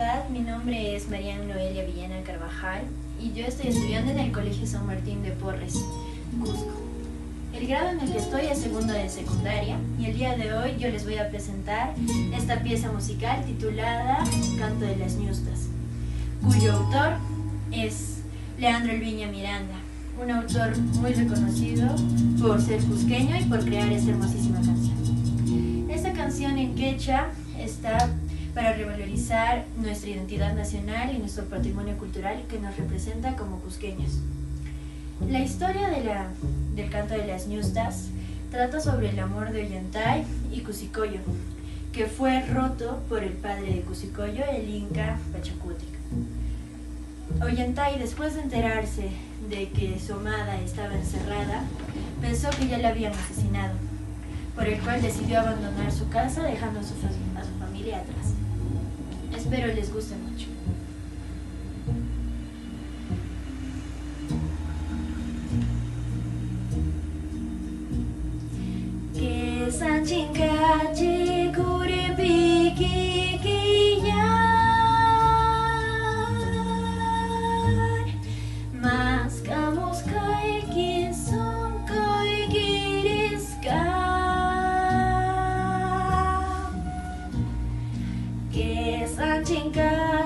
Mi nombre es Marian Noelia Villena Carvajal y yo estoy estudiando en el Colegio San Martín de Porres, Cusco. El grado en el que estoy es segundo de secundaria y el día de hoy yo les voy a presentar esta pieza musical titulada Canto de las Ñustas, cuyo autor es Leandro Elviña Miranda, un autor muy reconocido por ser cusqueño y por crear esta hermosísima canción. Esta canción en quechua está para revalorizar nuestra identidad nacional y nuestro patrimonio cultural que nos representa como cusqueños. La historia del canto de las ñustas trata sobre el amor de Ollantay y Cusicoyo, que fue roto por el padre de Cusicoyo, el Inca Pachacútec. Ollantay, después de enterarse de que su amada estaba encerrada, pensó que ya la habían asesinado, por el cual decidió abandonar su casa dejando a su familia atrás. Espero les guste mucho. Que Sanchincachi Curipiki Mas kamusqayki sunquykirisqa Que Sanchincachi.